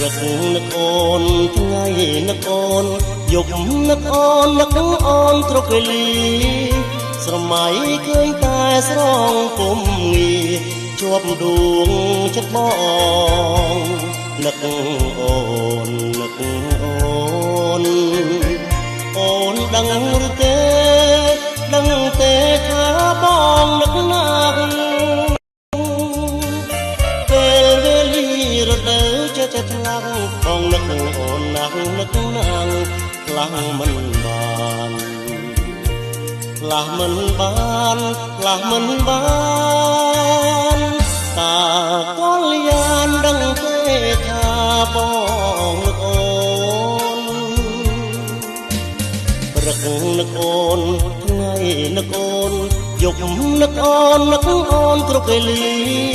ព្រឹកនឹកអូនថ្ងៃនឹកអូនយប់នឹកអូននឹកអូនគ្រប់វេលាស្រមៃឃើញតែស្រងពុំងាជាប់ដួងចិត្តបងនឹកអូននឹកអូនអូនដឹងឬទេដឹងទេថាបងនឹកណាស់ពេលវេលារដូវចិត្តខ្លាំងបងនឹកអូនណាស់នឹកណាស់ខ្លាំងមិនបានខ្លាស់មិនបានខ្លាស់មិនបានតាកលយានដឹងទេថាបងនឹកអូនព្រឹកនឹកអូនថ្ងៃនឹកអូនយប់នឹកអូននឹកអូនគ្រប់វេលា។